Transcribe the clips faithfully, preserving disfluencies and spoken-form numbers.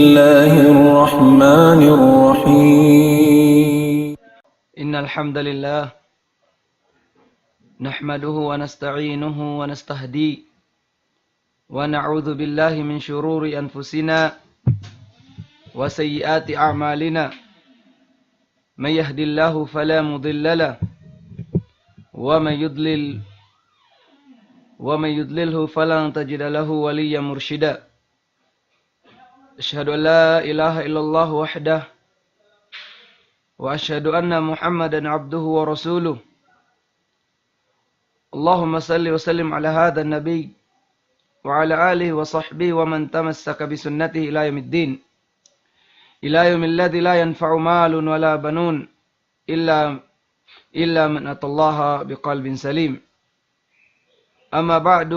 الله الرحمن الرحيم. إن الحمد لله نحمده ونستعينه ونستهديه ونعوذ بالله من شرور أنفسنا وسيئات أعمالنا. من يهد الله فلا مضل له ومن يضلل ومن يضلله فلن تجد له وليا مرشدا. أشهد أن لا إله إلا الله وحده وأشهد أن محمدا عبده ورسوله. اللهم صل وسلم على هذا النبي وعلى آله وصحبه ومن تمسك بسنته إلى يوم الدين، إلى يوم الذي لا ينفع مال ولا بنون إلا إلا من أتى الله بقلب سليم. أما بعد،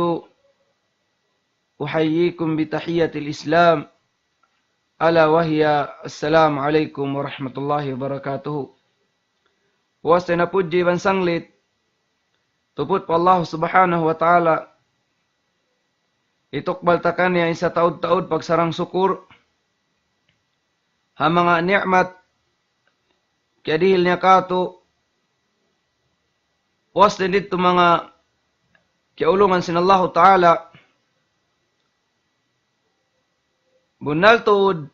أحييكم بتحية الإسلام، ألا وهي السلام عليكم ورحمة الله وبركاته. Puas tayna pudji iban sanglit tuput pa Allah Subhanahu wa Ta'ala. Itukbal ta kaniya in sataud-taud pagsarang-sukur ha manga ni'mat kiyadihil niya kātu'. Puas dayn didtu manga kiyaulungan sin Allahu Ta'ala. Bunnal tuud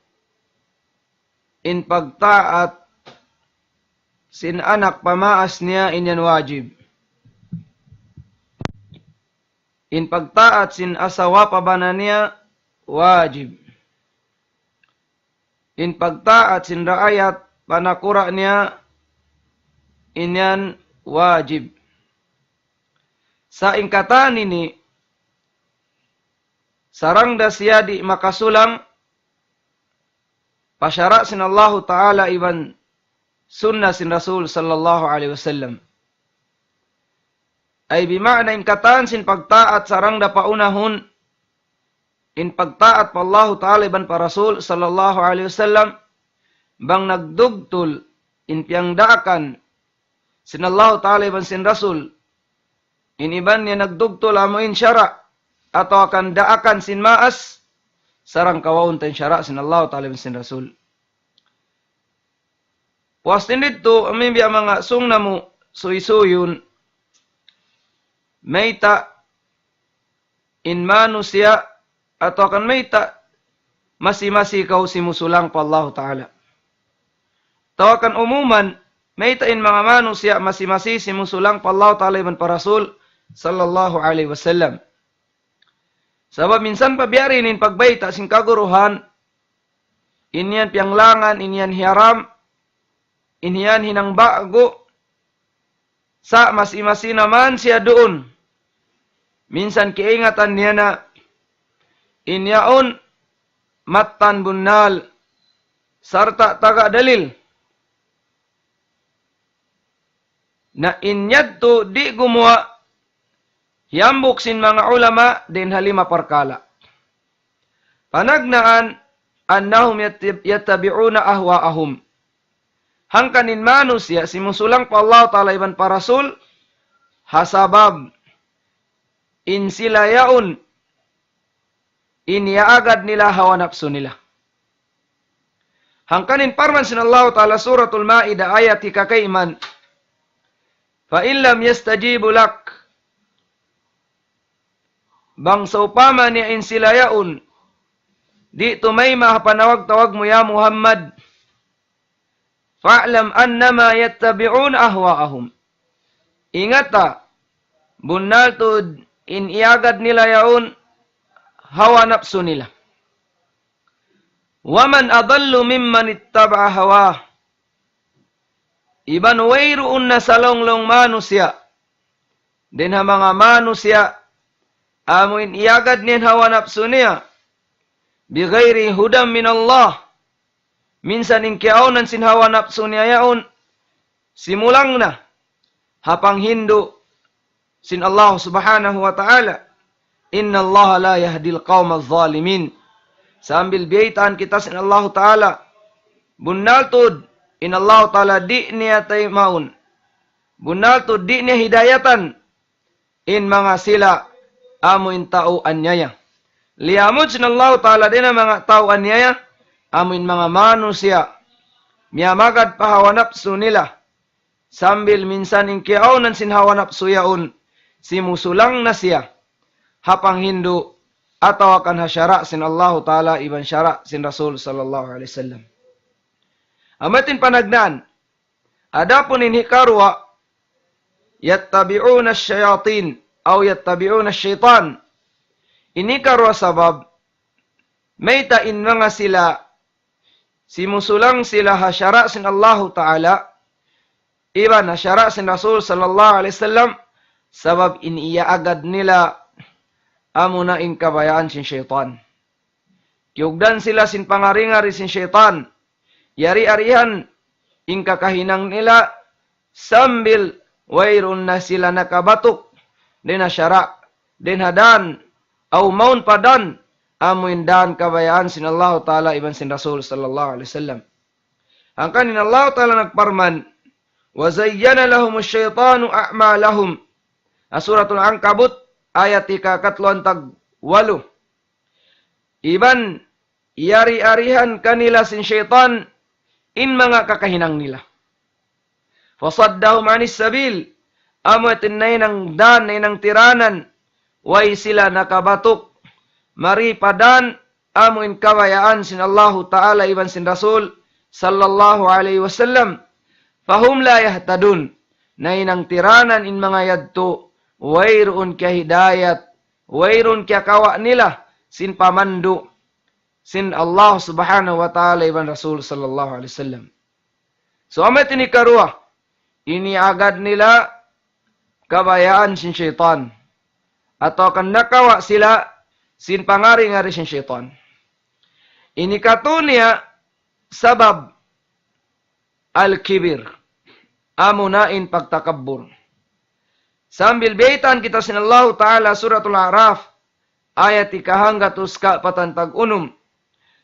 in pagtaat sin anak pa maas niya in yan wajib. In pagtaat sin asawa pa bana niya wajib. In pagtaat sin raayat pa nakura' niya in yan wajib. Sa' in katan ini sarang da siya di' makasulang pa sara' sin Allahu Ta'ala iban sunna sin Rasul sallallahu alayhi wasallam. Ay bima'na in katan sin pagtaat sarang da paunahun in pagtaat pa Allahu Ta'ala iban pa Rasul sallallahu alayhi wasallam, bang nagdugtul in piyangdaakan sin Allahu Ta'ala iban sin Rasul, in iban niya nagdugtul amu in sara' atawa kan daakan sin maas, sarang kawaun ta in sara' sin Allahu Ta'ala iban sin Rasul. Puas dayn didtu, amu in biya' manga sung namu' suysuy-suyun, mayta' in manusiya' atawa kan mayta' masi-masi kaw simusulang pa Allahu Ta'ala. Atawa kan umuman, mayta' in manga manusiya' masi-masi simusulang pa Allahu Ta'ala iban pa Rasul sallallahu alayhi wasallam. Sabab minsan pa biya' diin in pagbayta' sin kaguruhan, in yan piyanglangan, in yan hiyaram, in yan hinang ba'gu, sa' masi-masi na man siya duun. Minsan kiyaingatan niya na in yaun mattan bunnal sarta' taga dalil. Na in yadtu di' gumuwa' hiyambuk sin manga ulama dayn ha lima parkala'. Panagnaan, أنهم يتب-، يتبعون أهواءهم. Hangkan in manusiya' simusulang pa Allah Ta'ala iban pa Rasul, ha sabab in sila yaun in iyaagad nila hawa napsu nila. Hangkan in parman sin Allahu Ta'ala Suratul Ma'idah ayat hikakayman, فإن لم يستجيبوا لك. Bang sawpama niya in sila yaun di' tumayma' ha panawag-tawag mu ya Muhammad, فاعلم أنما يتبعون أهواءهم. Ingata, bunnal tuud in iyaagad nila yaun hawa napsu nila. ومن أضل ممن اتبع هواه. Iban wayruun na salunglung manusiya' dayn ha manga manusiya' amu in iyaagad niya in hawa napsu niya, بغير هدى من الله. Minsan in kiyaawnan sin hawa napsu niya yaun, simulang na ha panghindu' sin Allah Subhanahu wa Ta'ala. إن الله لا يهدي القوم الظالمين. Sambil biyaytaan kita sin Allah Ta'ala, bunnal tuud in Allah Ta'ala di' niya taymaun, bunnal tuud di' niya hidayatan in manga sila amu in tau anyaya. Liyamud sin Allahu Ta'ala dayn ha manga tau anyaya, amuin manga manusiya', miyamagad pa hawa napsu nila, sambil minsan in kiyaawnan sin hawa napsu yaun, simusulang na siya ha panghindu' atawa kan ha sara' sin Allahu Ta'ala iban sara' sin Rasul sallallahu alayhi wasallam. Amu yadtu in panagnaan. Adapun in hikaruwa, يتبعون الشياطين أو يتبعون الشيطان. In hikaruwa sabab, mayta' in manga sila, simusulang sila ha sara' sin Allahu Ta'ala, iban ha sara' sin Rasul sallallahu alayhi wasallam, sabab in iyaagad nila amuna in kabayaan sin saytan. Kiyugdan sila sin pangari-ngari sin saytan. Yari-arihan in kakahinang nila sambil wayruun na sila nakabatuk dayn ha sara', dayn ha dan, aw mawn pa dan, amuin dan kabayaan sin Allahu Ta'ala iban sin Rasul sallallahu alayhi wasallam. Hangkan in Allahu Ta'ala nagparman, وزين لهم الشيطان أعمالهم. Ha Suratul Ankabut, ayat hikakatluan tag walu. Iban yari-arihan kanila sin saytan in manga kakahinang nila. فصدهم عن السبيل, amu yadtu in nahinang dan, nahinang tiranan, way sila nakabatuk mari pa dan, amu in kabayaan sin Allahu Ta'ala iban sin Rasul sallallahu alayhi wasallam. فهم لا يهتدون, nahinang tiranan in manga yadtu, wayruun kiyahidayat, wayruun kiyakawa' nila sin pamandu' sin Allah Subhanahu wa Ta'ala iban Rasul sallallahu alayhi wasallam. So, amu yadtu in hikaruwa, in iyaagad nila kabayaan sin saytan, atawa kan nakawa' sila sin pangari-ngari sin saytan. In hikatu niya sabab, al-kibr, amuna in pagtakabbur. Sambil biyaytaan kita sin Allahu Ta'ala, Suratul A'raf, ayat hikahanggatus kapatan tag unum.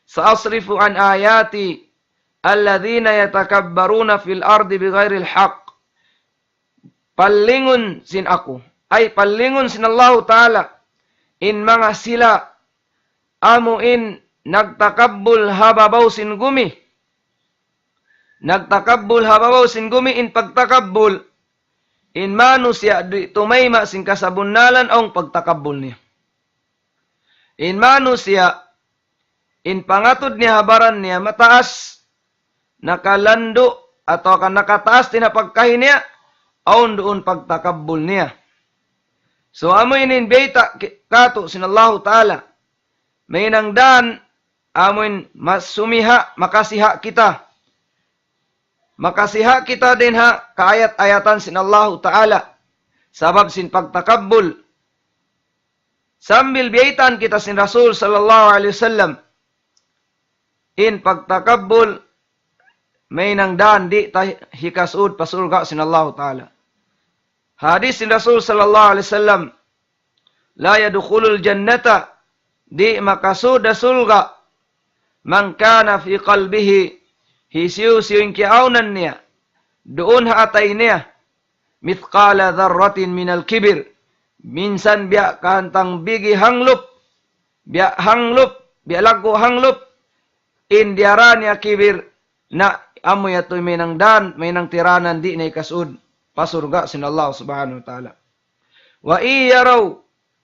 سأصرف عن آياتي الذين يتكبرون في الأرض بغير الحق. Pallingun sin aku, ay pallingun sin Allahu Ta'ala in manga sila amu in nagtakabbul ha babaw sin gumi. Nagtakabbul ha babaw sin gumi, in pagtakabbul, in manusiya' di' tumayma' sin kasabunnalan awn pagtakabbul niya. In manusiya', in pangatud niya ha baran niya mataas, nakalandu' atawa kan nakataas dayn ha pagkahi niya, awn duun pagtakabbul niya. So, amu ini in bayta' ki-, katu' sin Allahu Ta'ala. Mahinang dan, amu in mas sumiha, makasiha kita. Makasiha kita dayn ha kaayat-ayatan sin Allahu Ta'ala. Sabab sin pagtakabbul. Sambil biyaytaan kita sin Rasul sallallahu alayhi wasallam. In pagtakabbul, mahinang dan di' ta hikasud pa surga' sin Allahu Ta'ala. Hadis sin Rasul sallallahu alayhi wasallam, لا يدخل الجنة, di' makasud ha surga', من كان في قلبه, hisiyu-siyu in kiyaawnan niya, duun ha atay niya, مثقال ذرة من الكبر, minsan biya' kahantang bigi hanglup, biya' hanglup, biya' laggu' hanglup, in diyara niya kibir, na amu yadtu mahinang dan, mahinang tiranan di' na hikasud pa surga' sin Allah Subhanahu wa Ta'ala. وإن يروا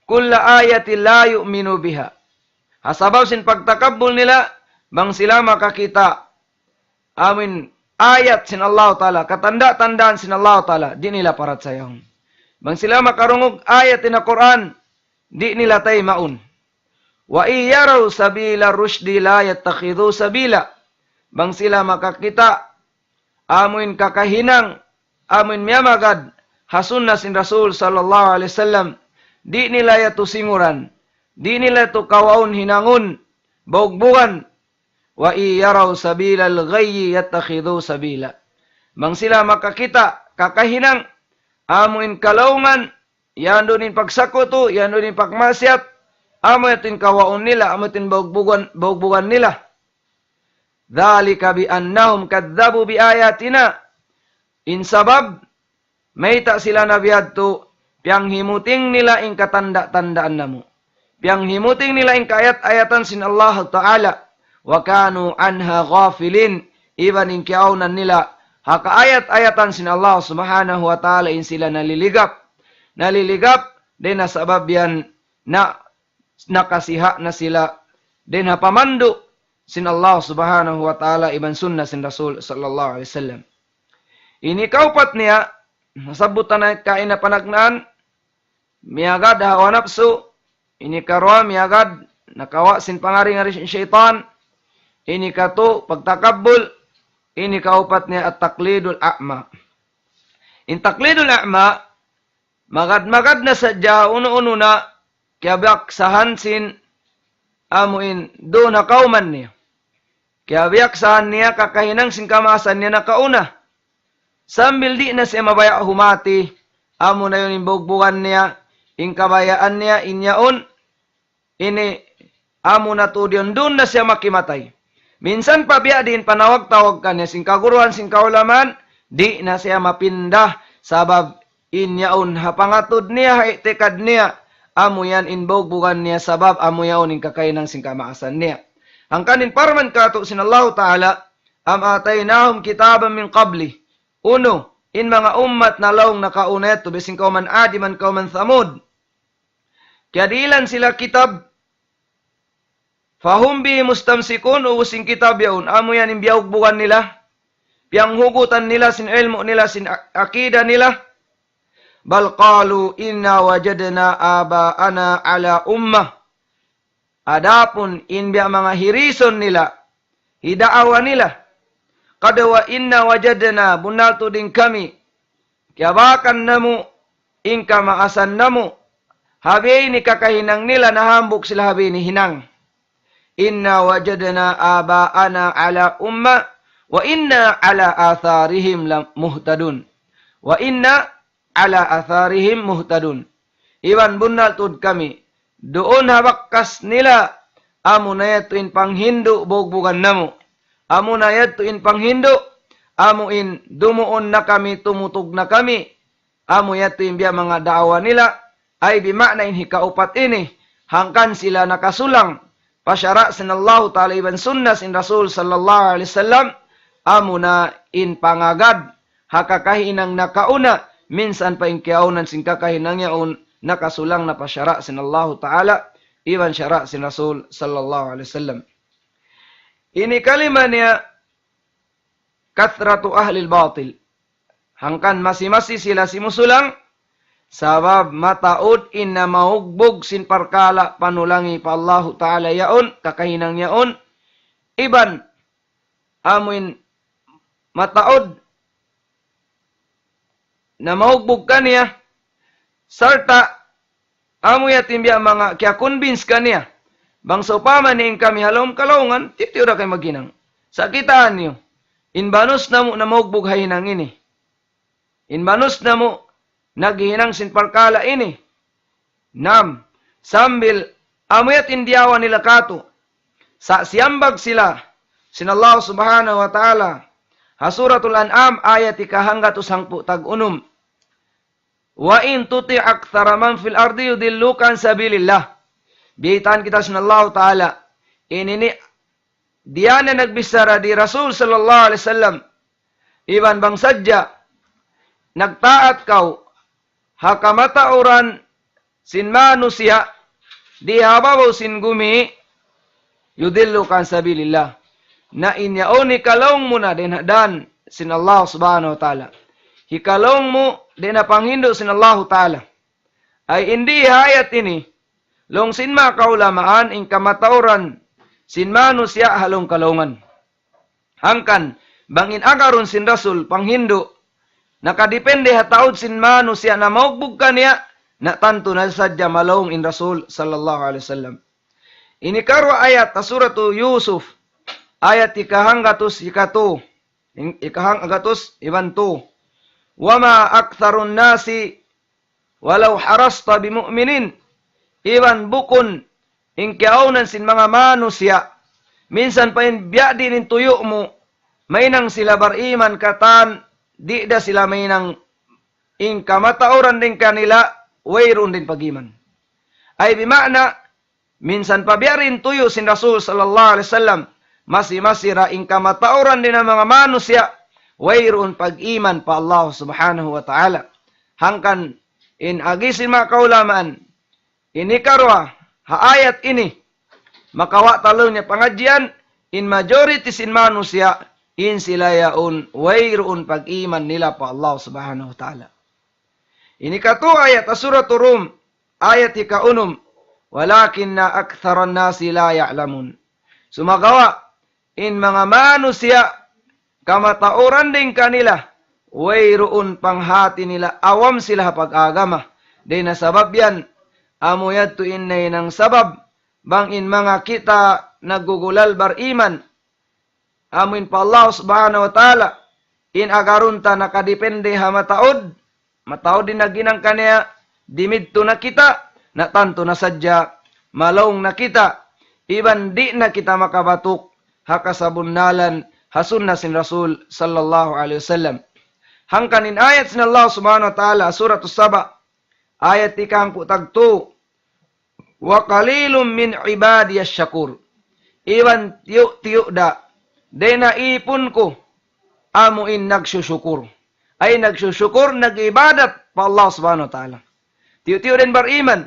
كل آية لا يؤمنوا بها. Ha sabab sin pagtakabbul nila, bang sila makakita' amuin ayat sin Allah Ta'ala, katanda-tandaan sin Allah Ta'ala, di' nila parachayahun. Bang sila makarungug ayat sin Qur'an, di' nila taymaun. وإن يروا سبيل الرشد لا يتخذوه سبيلا. Bang sila makakita' amuin kakahinang, amuin miyamagad ha sunna sin Rasul sallallahu alayhi wasallam, di' nila yadtu singuran, di' nila yadtu kawaun hinangun, bugbugan. وإن يروا سبيل الغي يتخذوه سبيلا. Bang sila makakita' kakahinang, amuin kalaungan, yan duun in pagsakutu, yan duun in pagmaksiyat, amu yadtu in kawaun nila, amu yadtu in bugbugan, bugbugan nila. ذلك بأنهم كذبوا بآياتنا. In sabab, mayta' sila na biya' yadtu, piyanghimuting nila in katanda-tandaan namu'. Piyanghimuting nila in kaayat-ayatan sin Allah Ta'ala. وكانوا عنها غافلين. Iban in kiyaawnan nila ha kaayat-ayatan sin Allah Subhanahu wa Ta'ala in sila naliligap. Naliligap, dayn ha sabab yan na nakasiha' na sila dayn ha pamandu' sin Allah Subhanahu wa Ta'ala iban sunna sin Rasul sallallahu alayhi wasallam. Ini kaupat niya, nasabbut na kaina panagnaan, miyagad ha hawa napsu, ini karuwa miyagad, nakawa' sin pangari-ngari sin shaytan, ini katu, pagtakabbul, ini kaupat niya at-taqlidul a'ma. In taqlidul a'ma, magad-magad na sadja unu-unu na kiyabiyaksahan sin amu in duun ha kawman niya. Kiyabiyaksahan niya kakahinang sin kamaasan niya nakauna. Sambil di' na siya mabaya' humati, amu na yan in bugbugan niya, in kabayaan niya, in yaun, ini amu na tuud yan, duun na siya makimatay. Minsan pa biya' diin panawag-tawag kaniya sin kaguruhan, sin kaulamaan, di' na siya mapinda, sabab in yaun ha pangatud niya, ha i'tikad niya, amu yan in bugbugan niya, sabab amu yaun in kakahinang sin kamaasan niya. Hangkan in parman katu' sin Allahu Ta'ala, أم آتيناهم كتابا من قبله. Unu, in manga ummat na laung nakauna yadtu, biya' sin kawman Ad iban kawman Thamud. Kiyadihilan sila kitab, فهم به مستمسكون, ubus in kitab yaun, amu yan in biyugbugan nila, piyanghugutan nila sin ilmu' nila, sin a-, akida nila. بل قالوا إنا وجدنا آباءنا على أمة. Adapun in biya' manga hirisun nila, hidaawa nila, قد و-، إنا وجدنا, bunnal tuud in kami, kiyabakan namu' in kamaasan namu', ha biya' ini kakahinang nila, nahambuuk sila ha biya' ini hinang. إنا وجدنا آباءنا على أمة وإنا على آثارهم لمهتدون. وإنا على آثارهم مهتدون. Iban bunnal tuud kami, duun ha bakas nila, amu na yadtu in panghindu' bugbugan namu'. Amu na yadtu in panghindu', amu in dumuun na kami, tumutug na kami. Amu yadtu in biya' manga daawa nila, ay bima'na in hikaupat ini, hangkan sila nakasulang pa sara' sin Allahu Ta'ala iban sunna sin Rasul sallallahu alayhi wasallam, amu na in pangagad ha kakahinang nakauna, minsan pa in kiyaawnan sin kakahinang yaun, nakasulang na pa sara' sin Allahu Ta'ala, iban sara' sin Rasul sallallahu alayhi wasallam. Ini kalima niya, كثرة أهل الباطل. Hangkan masi-masi sila simusulang, sabab mataud in namaugbug sin parkala' panulangi pa Allahu Ta'ala yaun, kakahinang yaun, iban amuin mataud namaugbug kaniya, sarta' amu yadtu in biya' manga kiya-convince kaniya. Bang sawpama niya in kami ha lawm kalaungan, tiyu'-tiyu' da kami maghinang. Sa' kitaa niyu, in banus namu' namaugbug ha hinang ini. In banus namu' naghihinang sin parkala' ini. Naam, sambil amu yadtu in diyaawa nila katu'. Sa' siyambag sila sin Allah Subhanahu wa Ta'ala ha Suratul An'am, ayat ikahanggatus hangpu' tag-unum. وإن تطع أكثر من في الأرض يضلوك عن سبيل الله. Biyaytaan kita sin Allahu Ta'ala. Ini ini, diya na nagbichara di Rasul sallallahu alayhi wasallam. Iban bang sadja nagtaat kaw ha kamatauran sin manusiya' di ha babaw sin gumi, يضلوك عن سبيل الله. Na in yaun hikalaung mu na dayn ha dan sin Allah Subhanahu wa Ta'ala. Hikalaung mu dayn ha panghindu' sin Allahu Ta'ala. Ay in di ha ayat ini, laung sin manga kaulamaan in kamatauran sin manusiya' ha lawm kalaungan. Hangkan, bang in agarun sin Rasul panghindu', nakadipende ha taud sin manusiya' namaugbug kaniya, na tantu na sadja malaung in Rasul sallallahu alayhi wasallam. Ini karuwa ayat ha Suratu Yusuf, ayat ikahanggatus ikatu, in-, ikahanggatus iban tu. وما أكثر الناس ولو حرصت بمؤمنين. Iban bukun in kiyaawnan sin manga manusiya', minsan pa in biya' diin in tuyu' mu, mahinang sila bariman katan, di' da sila mahinang in kamatauran dayn kanila, wayruun da in pag-iman. Ay bima'na, minsan pa biya' diin tuyu' sin Rasul sallallahu alayhi wasallam, masi-masi ra in kamatauran dayn ha manga manusiya', wayruun pag-iman pa Allah Subhanahu wa Ta'ala. Hangkan in agi sin manga kaulamaan, ini karuwa, ha ayat ini, makawa' ta laung niya pangadjian, in majority sin manusiya', in sila yaun wayruun pag-iman nila pa Allah Subhanahu wa Ta'ala. Ini katu ayat ha Surat Rum, ayat hikaunum, "Walakinna aktharan nasi la ya'lamun." Sumagawa', in manga manusiya', kamatauran dayn kanila, wayruun panghati nila, awam sila ha pag-agama. Dayn ha sabab yan, amu yadtu in nahinang sabab, bang in manga kita naggugulal bar-iman, amu in pa Allah Subhanahu wa Ta'ala, in agarun ta nakadipende ha mataud, mataud in naghinang kaniya, dimidtu na kita, na tantu na sadja, malaung na kita, iban di' na kita makabatuk ha kasabunnalan ha sunna sin Rasul sallallahu alayhi wasallam. Hangkan in ayat sin Allah Subhanahu wa Ta'ala, Surat Saba, ayat hikahangpu' tagtu, "Wa qalilun min ibadiyash shakur." Iban tiyu'-tiyu' da dayn ha ipun ku, amu in nagsusukur. Ay nagsusukur, nag-ibadat pa Allah Subhanahu wa Ta'ala. Tiyu'-tiyu' da in bar-iman.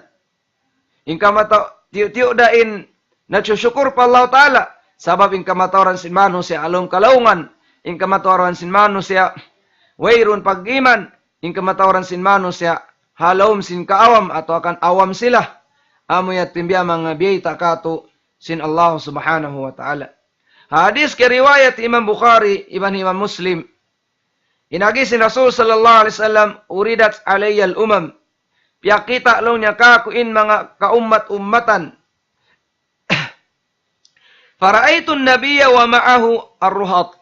In kamata-, tiyu'-tiyu' da in nagsusukur pa Allah Ta'ala. Sabab in kamatauran sin manusiya' ha lawm kalaungan. In kamatauran sin manusiya' wayruun pag-iman. In kamatauran sin manusiya' ha lawm sin kaawam atawa kan awam sila. Amu yadtu in biya' manga biyayta' katu' sin Allah Subhanahu wa Ta'ala. Hadis kariwayat Imam Bukhari iban Imam Muslim. In agi sin Rasul sallallahu alayhi wasallam, "Uridat alayyal umam." Piyakita' laung niya kaku' in manga kaummat-ummatan. "Fara'aytun nabiyya wa ma'ahu ar-ruhat."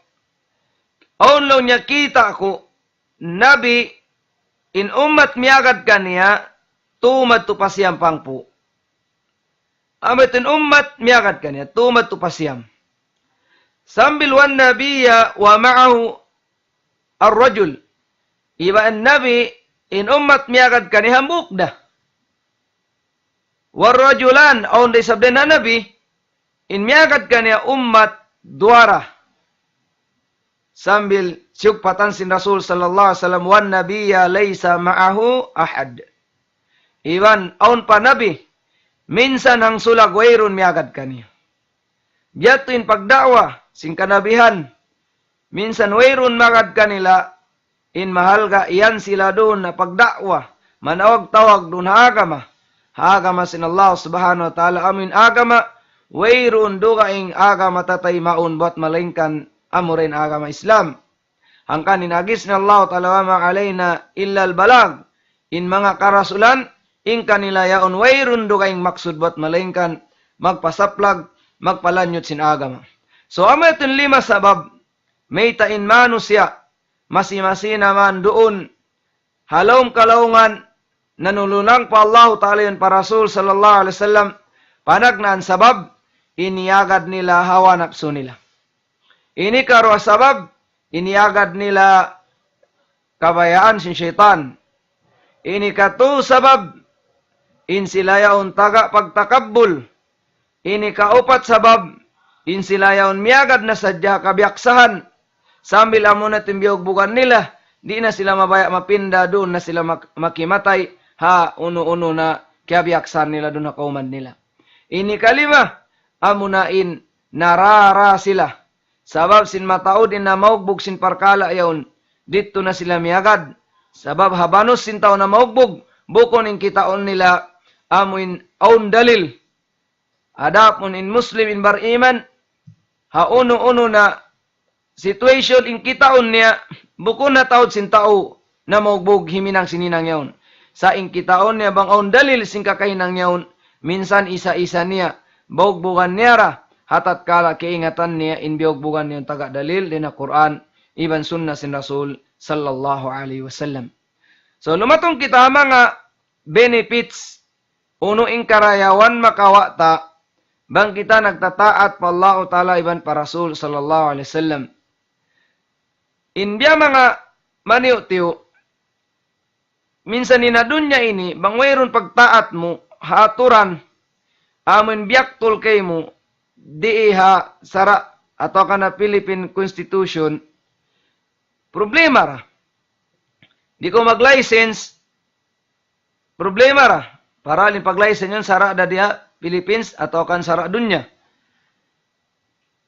Awn laung niya kita' ku Nabi, in ummat miyagad kaniya, tumad tu pa siyam pangpu'. Amu yadtu in ummat miyagad kaniya, tumad tu pa siyam. Sambil wan nabiyya wa ma'ahu ar-rajul. Iban Nabi, in ummat miyagad kaniya hambuuk da. War rajulan, awn da isab dayn ha Nabi, in miyagad kaniya ummat duwa ra. Sambil siyugpatan sin Rasul sallallahu alayhi wasallam, "Wan nabiyya laysa ma'ahu ahad." Iban awn pa Nabi, minsan hangsulag wayruun miyagad kaniya. Biya' tu in pagda'wa sin kanabihan, minsan wayruun magad kanila, in mahalga' yan sila duun na pagda'wa, manawag-tawag duun ha agama. Ha agama sin Allah Subhanahu wa Ta'ala, amu in agama, wayruun dugaing agama tataymaun buwat malaingkan amura in agama Islam. Hangkan in agi sin Allah Ta'ala, "Wa ma alayna illal balag." In manga karasulan, in kanila yaun wayruun dugaing maksud buwat malaingkan magpasaplag, magpalanyut sin agama. So, amu yadtu in lima sabab, mayta' in manusiya', masi-masi na man duun ha lawm kalaungan, nanululang pa Allahu Ta'ala iban pa Rasul sallallahu alayhi wasallam, panagnaan sabab, in iyagad nila hawa napsu nila. Ini karuwa sabab, in iyagad nila kabayaan sin saytan. Ini katu sabab, in sila yaun taga pagtakabbul. Ini kaupat sabab, in sila yaun miyagad na sadja ha kabiyaksahan. Sambil amuna in biyugbugan nila, di' na sila mabaya' mapinda, duun na sila mak-, makimatay ha unu-unu na kiyabiyaksahan nila duun ha kawman nila. Ini kalima, amuna in narara sila. Sabab sin mataud in namaugbug sin parkala' yaun, didtu na sila miyagad. Sabab ha banus sin tau namaugbug, bukun in kitaun nila, amu in awn dalil. Adapun in Muslim in bar-iman, ha unu-unu na situation in kitaun niya, bukun na taud sin tau namaugbug himinang sin hinang yaun. Sa' in kitaun niya bang awn dalil sin kakahinang yaun, minsan isa-isa niya, baugbugan niya ra, ha tatkala kaingatan niya in biyaugbugan niya taga dalil dayn ha Qur'an, iban sunna sin Rasul sallallahu alayhi wasallam. So, lumatung kita ha manga benefits, unu in karayawan makawa' ta, bang kita nagtataat pa Allahu Ta'ala iban pa Rasul sallallahu alayhi wasallam. In biya' manga maniyu'-tiyu', minsan in ha dunya ini, bang wayruun pagtaat mu ha aturan, amun biyaktul kaymu, di' ha sara' atawa kan ha Philippine Constitution, problema ra. Di' kaw mag-license, problema ra. Para in pag-license yan, sara' da diya Philippines atawa kan sara' dunya.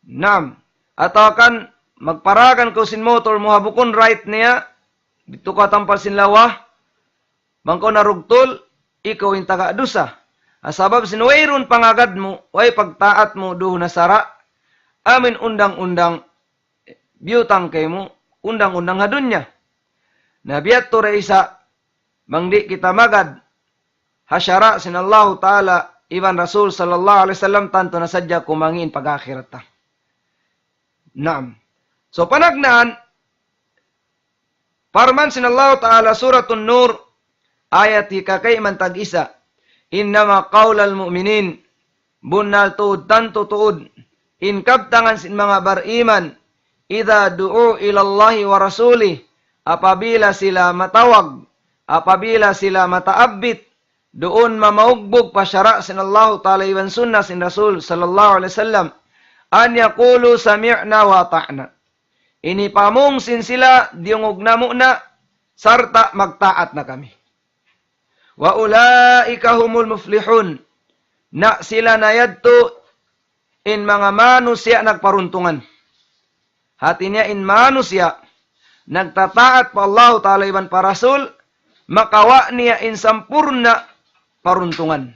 Naam. Atawa kan magparagan kaw sin motor mu ha bukun right niya, didtu kaw ha tampal sin lawa, bang kaw narugtul, ikaw in taga dusa. Ha sabab sin wayruun pangagad mu, way pagtaat mu duun ha sara', amu in undang-undang biyutang kaymu, undang-undang ha dunya. Na biya' tu da isab, bang di' kita magad ha sara' sin Allahu Ta'ala iban Rasul sallallahu alayhi wasallam, tantu na sadja kumangi' in pag-akhirat ta. Naam. So, panagnaan, parman sin Allahu Ta'ala, Suratun Nur, ayat hikakayman tag-isa, إنما قول المؤمنين, bunnal tuud, tantu tuud, in kabtangan sin manga bariman, إذا دعوا إلى الله ورسوله, apabila sila matawag, apabila sila mataabbit, duun mamaugbug pa sara' sin Allahu Ta'ala iban sunnah sin Rasul sallallahu alayhi wasallam, أن يقولوا سمعنا وأطعنا. Ini pamung sin sila, diyungug namu' na, sarta' magtaat na kami. وأولئك هم المفلحون. Na sila na yadtu in manga manusiya' nagparuntungan. Hati niya in manusiya' nagtataat pa Allahu Ta'ala iban pa Rasul, makawa' niya in sampurna' paruntungan.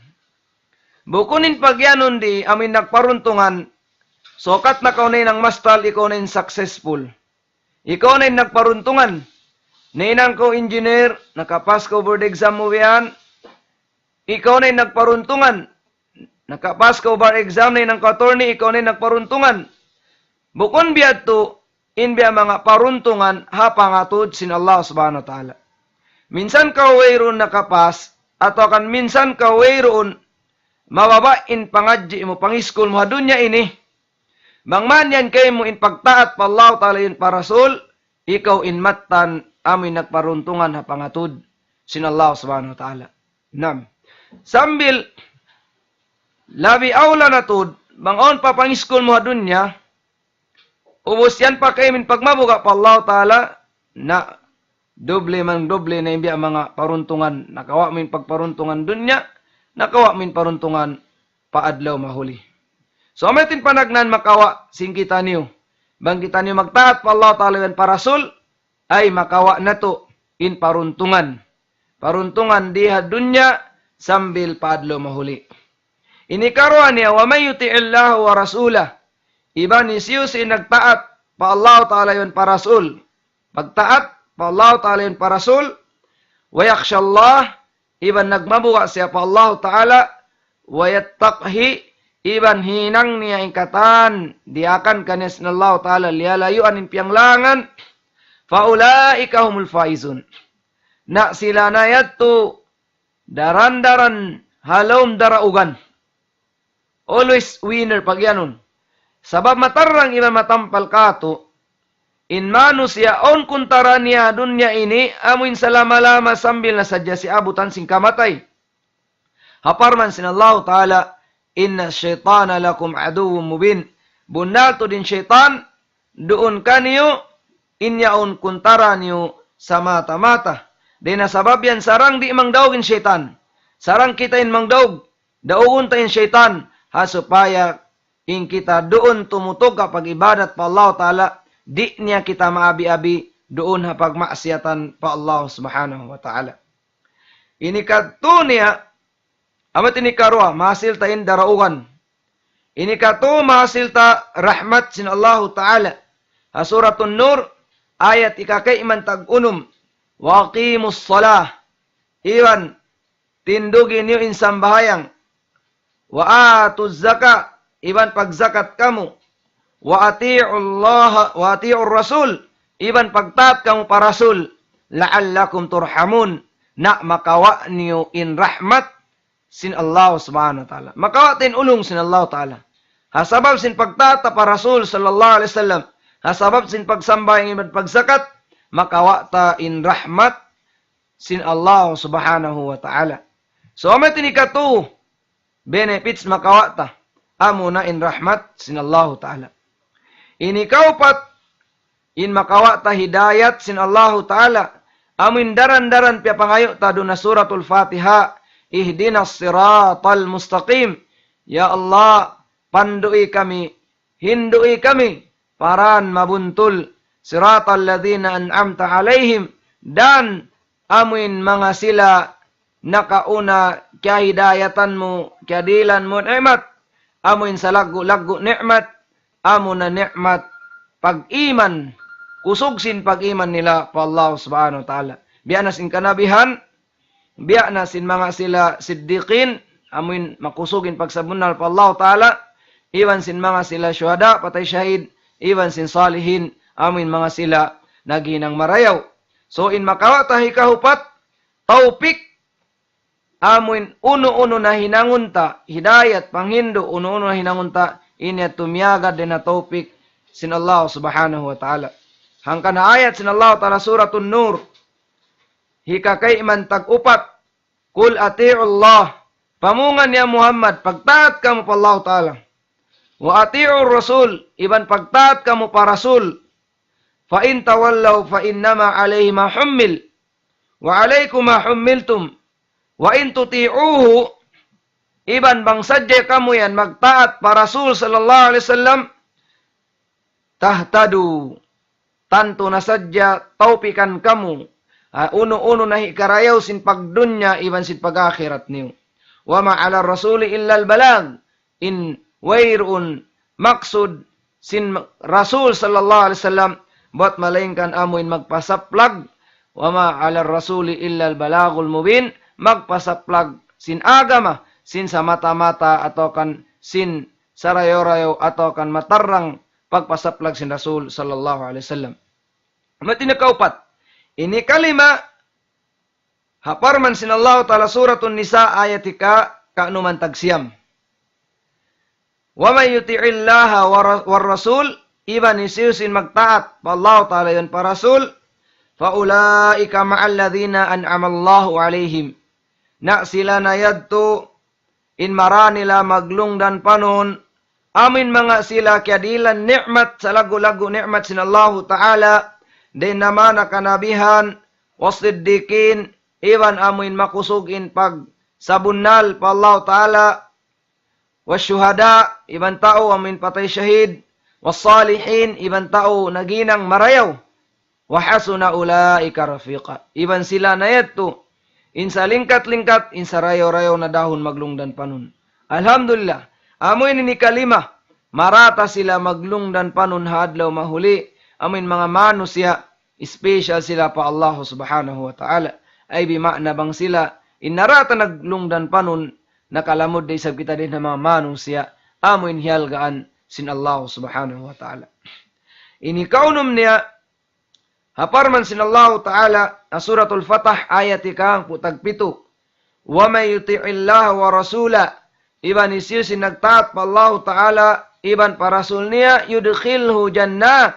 Bukun in pagiyanun di amu in nagparuntungan, sukat na kaw na in mastal, ikaw na in successful. Ikaw na in nagparuntungan. Nahinang kaw engineer, nakapas kaw board exam mu yan. Ikaw na in nagparuntungan. Nakapas kaw bar exam, nahinang kaw attorney, ikaw na in nagparuntungan. Bukun biya' tu, in biya' manga paruntungan ha pangatud sin Allah Subhanahu wa Ta'ala. Minsan kaw wayruun nakapas, atawa kan minsan kaw wayruun mababa' in pangadji' mu, pangiskul mu ha dunya ini. Bang man yan kaymu in pagtaat pa Allah Ta'ala iban pa Rasul, ikaw in mattan amu in nagparuntungan ha pangatud sin Allah Subhanahu wa Ta'ala. Naam. Sambil labi awla na tuud, bang awn pa pangiskul mu ha dunya, ubus yan pa kaymu in pagmabuga' pa Allah Ta'ala, na doble man doble na in biya' manga paruntungan, nakawa' mu in pagparuntungan dunya, nakawa' mu in paruntungan pa adlaw mahuli. So, amu yadtu in panagnaan makawa' sin kitaniyu. Bang kitaniyu magtaat pa Allah Ta'ala iban pa Rasul, ay makawa' natu' in paruntungan. Paruntungan di ha dunya sambil pa adlaw mahuli. Ini karuwa niya, ومن يطع الله ورسوله. Iban hisiyu-siyu in nagtaat pa Allah Ta'ala iban pa Rasul. Pagtaat pa Allah Ta'ala iban pa Rasul. ويخش الله, iban nagmabuga' siya pa Allah Ta'ala, ويتقه, iban hinang niya in katan, diyaakan kaniya sin Allah Ta'ala, liyalayuan in piyanglangan, فأولئك هم الفائزون. Na sila na yadtu daran-daran ha lawm daraugan. Always winner pagiyanun. Sabab matarrang iban matampal kātu', in manusiya' awn kuntara niya dunya ini, amu in salama-lama sambil na sadja siya abutan sin kamatay. Ha parman sin Allahu Ta'ala, إن الشيطان لكم عدو مبين. Bunnal tuud in saytan, duun kaniyu, in yaun kuntara niyu samata-mata. Dayn ha sabab yan sarang di' mangdaug in saytan. Sarang kita in mangdaug, daugun ta in saytan, ha supaya in kita duun tumutug ha pag-ibadat pa Allah Ta'ala, di' niya kita maabi-abi duun ha pagmaksiyatan pa Allah Subhanahu wa Ta'ala. Ini katu' niya, amu ini karuwa, mahasil ta in daraugan. Ini katu' mahasil ta rahmat sin Allahu Ta'ala. Ha Suratun Nur, ayat hikakayman tag-unum, وأقيموا الصلاة. Iban, tindugi niyu in sambahayang. وآتوا الزكاة, iban pagzakat kamu. وأطيعوا الله، وأطيعوا الرسول, iban pagtaat kamu pa Rasul. لعلكم ترحمون, na makawa' niyu in rahmat sin Allah Subhanahu wa Ta'ala. Makawa' ta in ulung sin Allah Ta'ala. Ha sabab sin pagtaat ta pa Rasul sallallahu alayhi wasallam. Ha sabab sin pagsambahayang iban pagzakat, makawa' ta in rahmat sin Allah Subhanahu wa Ta'ala. So, amu yadtu in hikatu benefits makawa' ta, amuna in rahmat sin Allahu Ta'ala. Ini kaupat, in makawa' ta hidayat sin Allahu Ta'ala, amuin daran-daran piyapangayu' ta duun ha Suratul Fatiha, اهدنا الصراط المستقيم. Ya Allah, pandu'i kami, hindu'i kami, pa dān mabuntul, صراط الذين أنعمت عليهم, dān amuin manga sila nakauna kiyahidayatan mu, kiyadihilan mu ni'mat, amuin salaggu'-laggu' ni'mat, amuna ni'mat pag-iman, kusug sin pag-iman nila pa Allah Subhanahu wa Ta'ala. Biya' na sin kanabihan, biya' na sin manga sila siddiqin, amuin makusug in pagsabunnal pa Allah Ta'ala, iban sin manga sila shuhada, patay shahid, iban sin salihin, amuin manga sila naghinang marayaw. So, in makawa' ta hikaupat, tawpik, amuin unu-unu na hinangun ta, hidayat, panghindu', unu-unu na hinangun ta, ini yadtu miyagad dayn ha tawpik sin Allah Subhanahu wa Ta'ala. Hangkan ha ayat sin Allah Ta'ala Suratun Nur, hikakaiman tag-upat, قل أطيعوا الله, pamungan ya Muhammad, pagtaat kamu pa Allah Ta'ala. وأطيعوا الرسول, iban pagtaat kamu pa Rasul. فإن تولوا فإنما عليه ما حمل وعليكم ما حملتم وإن تطيعوه, iban bang sadja kamu yan magtaat pa Rasul sallallahu alayhi wasallam, تهتدوا, tantu na sadja tawpikan kamu, ha, unu-unu na hikarayaw sin pagdunya iban sin pag-akhirat niyu. وما على الرسول إلا البلاغ, in wayruun maksud sin Rasul sallallahu alayhi wasallam, buwat malaingkan amuin magpasaplag, وما على الرسول إلا البلاغ المبين, magpasaplag sin agama, sin samata-mata atawa kan sin sarayaw-rayaw atawa kan matarrang pagpasaplag sin Rasul sallallahu alayhi wasallam. Amu ini kaupat. Ini kalima, ha parman sin Allah Ta'ala Suratun Nisa ayat hika, kanuman tagsiyam. ومن يطع الله ور-, والرسول, iban hisiyu-siyu in magtaat pa Allah Ta'ala iban pa Rasul, فأولئك مع الذين أنعم الله عليهم. Na sila na yadtu in mara nila maglungdan panun, amuin manga sila kiyadihilan ni'mat, salaggu'-laggu' ni'mat sin Allahu Ta'ala, dayn ha manga kanabihan, والصديقين, iban amuin makusug in pagsabunnal pa Allahu Ta'ala, والشهداء, iban tau amuin patay shahid, والصالحين, iban tau naghinang marayaw, وحسن أولئك رفيقا. Iban sila na yadtu in salingkat-lingkat, in sarayaw-rayaw na dahun maglungdan panun. Alhamdulillah, amu ini in kalima, mara ta sila maglungdan panun ha adlaw mahuli, amuin manga manusiya', special sila pa Allah Subhanahu wa Ta'ala. Ay bima'na bang sila, in mara ta naglungdan panun, nakalamud da isab kita dayn ha manga manusiya', amuin hihalgaan sin Allah Subhanahu wa Ta'ala. Ini kaunum niya, ha parman sin Allahu Ta'ala, ha Suratul Fatah ayat hika hangpu' tagpitu. ومن يطع الله ورسوله, iban hisiyu-siyu in nagtaat pa Allahu Ta'ala, iban pa Rasul niya, يدخله جنات,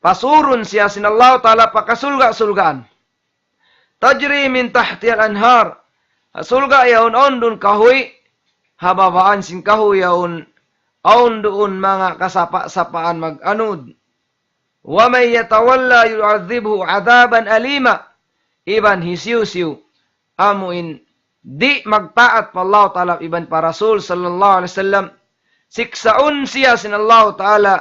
pasurun siya sin Allahu Ta'ala pa kasulga'-sulgaan. تجري من تحتها الأنهار. Ha surga' yaun awn duun kahuy, ha babaan sin kahuy yaun awn duun manga kasapa'-sapaan mag-anud. ومن يتولى يعذبه عذابا أليما. Iban hisiyu-siyu amuin di' magtaat pa Allah Ta'ala iban pa Rasul sallallahu alayhi wasallam, siksaun siya sin Allah Ta'ala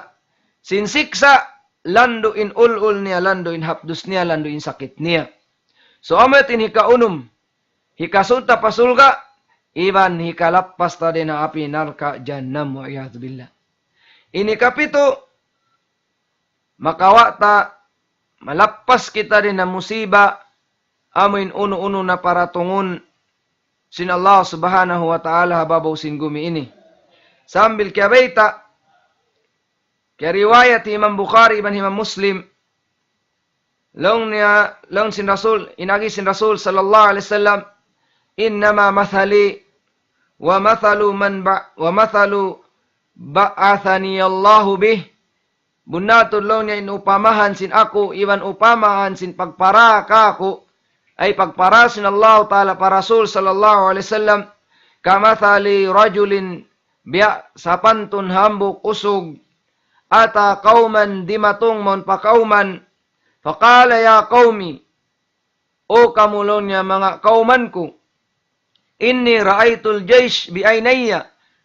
sin siksa' landu' in ul-ul niya, landu' in hapdus niya, landu' in sakit niya. So, amu yadtu in hikaunum, hikasud ta pa surga', iban hikalappas ta dayn ha api narka' jahannam, والعياذ بالله. Ini kapitu, makawa' ta, malappas kita dayn ha musiba, amuin unu-unu na paratungun sin Allah Subhanahu wa Ta'ala ha babaw sin gumi ini. Sambil kiyabayta', kiyariwayat Imam Bukhari iban Imam Muslim, laung niya, laung sin Rasul, in agi sin Rasul sallallahu alayhi wasallam, إنما مثلي ومثل من بع-، ومثل بعثني الله به. Bunnal tuud laung niya in upamahan sin aku, iban upamahan sin pagpara kāku', ay pagpara sin Allah Ta'ala pa Rasul sallallahu alayhi wasallam, كمثل رجل biya' sapantun hambuuk usug, أتى قوما, dimatung mawn pa kawman, فقال يا قوم, O kamu laung niya manga kawman ku, إني رأيت الجيش بعيني,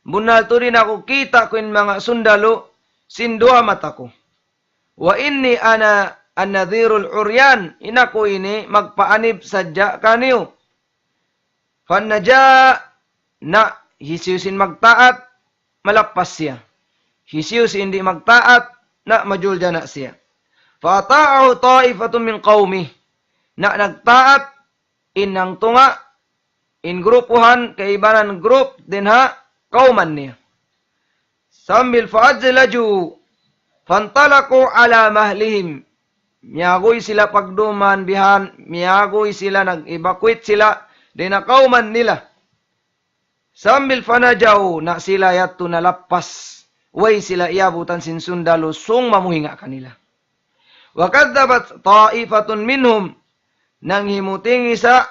bunnal tuud in aku kita' ku in manga sundalu sin duwa mata ku. وإني أنا النذير العريان, in aku ini magpaanib sadja kaniyu. فالنجا, na hisiyu-siyu in magtaat, malappas siya. Hisiyu-siyu in di' magtaat, na majuljana' siya. فأطاعه طائفة من قومه, na nagtaat in hangtunga', in grupuhan, kaibanan grup dayn ha kawman niya. Sambil فأدلجوا فانطلقوا على مهلهم. Miyaguy sila pagduman bihan, miyaguy sila, nag-evacuate sila dayn ha kawman nila. Sambil فنجوا, na sila yadtu nalappas. Way sila iyabutan sin sundalu sung mamuhinga kanila. وكذبت طائفة منهم, nanghimuting isab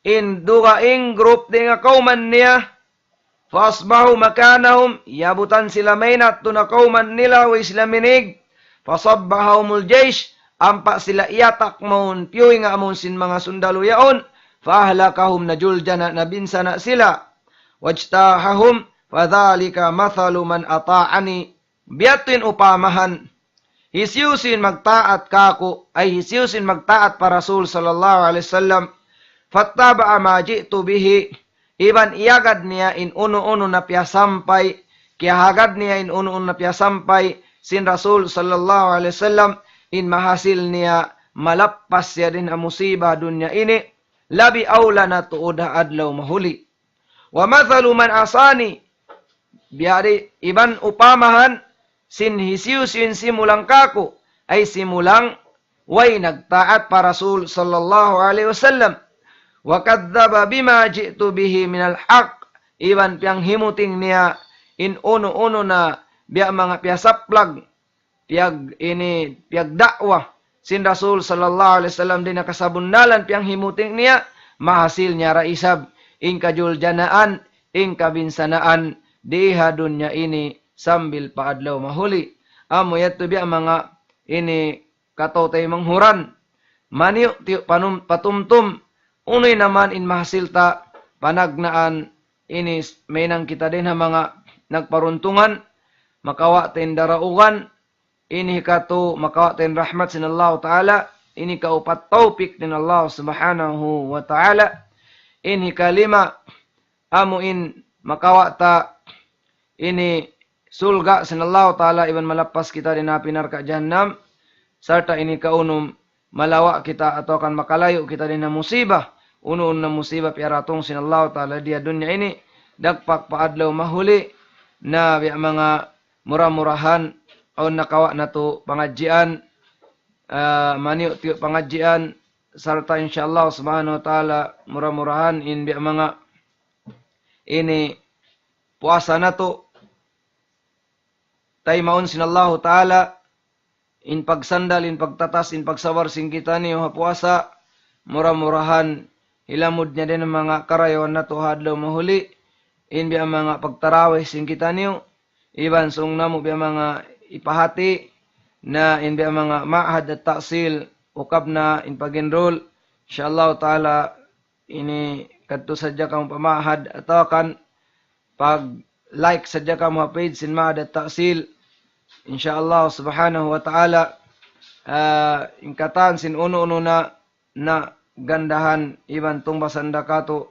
in dugaing grup dayn ha kawman niya. فأصبحوا مكانهم, iyabutan sila mayan yadtu ha kawman nila, way sila minig. فصبحهم الجيش, ampa sila iyatak mawn, piyuhinga mawn sin manga sundalu yaun. فأهلكهم, najuljana', nabinsana' sila. واجتاحهم, فذلك مثل من أطاعني. Biya' ha yan in upamahan hisiyu-siyu in magtaat kāku', ay hisiyu-siyu in magtaat pa Rasul sallallahu alayhi wasallam, فاتبع ما جئت به, iban iyagad niya in unu-unu na piyasampay, kiyahagad niya in unu-unu na piyasampay sin Rasul sallallahu alayhi wasallam, in mahasil niya malappas siya dayn ha musiba dunya ini, labi awla na tuud ha adlaw mahuli. ومثل من عصاني, biya' diin iban upamahan sin hisiyu-siyu in simulang kāku', ay simulang way nagtaat pa Rasul sallallahu alayhi wasallam. وكذب بما جئت به من الحق, iban piyanghimuting niya in unu-unu na biya' manga piyasaplag, piyag-, ini, piyagda'wa sin Rasul sallallahu alayhi wasallam dayn ha kasabunnalan, piyanghimuting niya, mahasil niya da isab in kajuljanaan, in kabinsanaan, di ha dunya ini sambil pa adlaw mahuli. Amu yadtu biya' manga ini kataw-taymanghuran, maniyu'-tiyu' panum-, patumtum, unu in mayan in mahasil ta panagnaan ini, mahinang kita dayn ha manga nagparuntungan, makawa' ta in daraugan, ini hikatu, makawa' ta in rahmat sin Allah Ta'ala, ini hikaupat tawpik dayn ha Allah Subhanahu wa Ta'ala, ini hikalima, amu in makawa' ta ini surga' sin Allah Ta'ala iban malappas kita dayn ha api narka' jahannam, sarta' ini kaunum, malawa' kita atawa kan makalayu' kita dayn ha musiba, unu-unu na musiba piyaratung sin Allah Ta'ala di ha dunya ini, dagpak pa adlaw mahuli, na biya' manga mura-murahan, awn nakawa' natu' pangadjian, ah, maniyu'-tiyu' pangadjian, sarta' insya Allah Subhanahu wa Ta'ala, mura-murahan in biya' manga ini puasa natu', taymaun sin Allahu Ta'ala, in pagsandal, in pagtatas, in pagsabar sin kitaniyu ha puasa, mura-murahan hilamud niya dayn ha manga karayawan natu' ha adlaw mahuli, in biya' manga pagtarawih sin kitaniyu, iban sung namu' biya' manga ipahati, na in biya' manga ma'had at-ta'sil, ukab na in pag-enroll, insya Allah Ta'ala, ini kadtu sadja kamu pa ma'had atawa kan pag-like sadja kamu ha page sin Ma'had at-Ta'sil. Insya Allah Subhanahu wa Ta'ala, ah, in katan sin unu-unu na, na gandahan iban tungbasan da katu'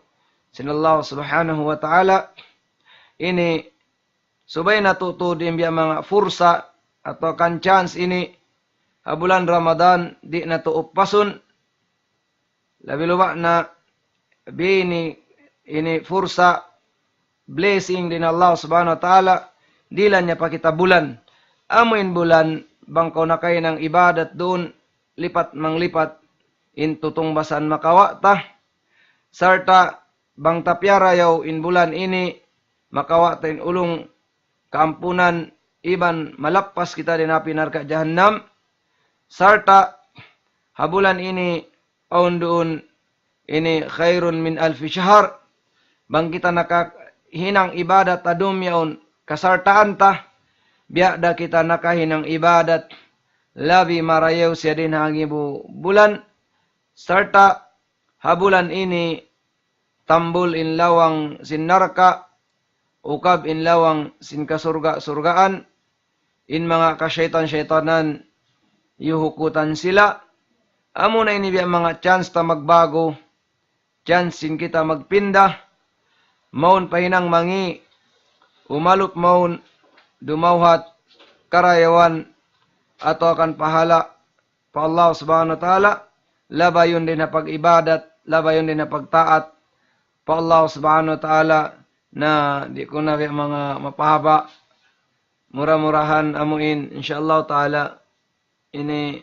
sin Allah Subhanahu wa Ta'ala. Ini subay natu' tuud in biya' manga fursa atawa kan chance ini ha bulan Ramadan, di' natu' uppasun. Labi luba' na biya' ini, ini fursa, blessing dayn Allah Subhanahu wa Ta'ala, dihilan niya pa kita bulan. Amu in bulan, bang kaw nakahinang ibadat duun, lipat manglipat in tutungbasan makawa' ta. Sarta' bang ta piyarayaw in bulan ini, makawa' ta in ulung kaampunan iban malappas kita dayn ha api narka' jahannam. Sarta' ha bulan ini awn duun ini خير من ألف شهر. Bang kita nakahinang ibadat ha dum yaun kasartaan ta, biya' da kita nakahinang ibadat, labi marayaw siya dayn ha hangibu bulan, sarta' ha bulan ini tambul in lawang sin narka', ukab in lawang sin kasurga'-surgaan, in manga kasaytan-saytanan yuhukutan sila. Amuna ini biya' manga chance ta magbagu, chance sin kita magpinda, mawn pa hinang mangi', umalup mawn, dumawhat, karayawan, atawa kan pahala' pa Allah Subhanahu wa Ta'ala, labayun dayn ha pag-ibadat, labayun dayn ha pagtaat pa Allah Subhanahu wa Ta'ala. Na di' ku na biya' manga mapahaba'. Mura-murahan amuin, insya Allah Ta'ala, ini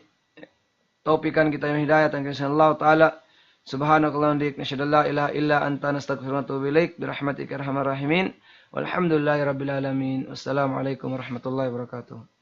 tawpikan kita yan hidayat, insya Allah Ta'ala. سبحانك اللهم وبحمدك، نشهد أن لا إله إلا أنت، نستغفرك ونتوب إليك، برحمتك يا أرحم الراحمين. والحمد لله رب العالمين. والسلام عليكم ورحمة الله وبركاته.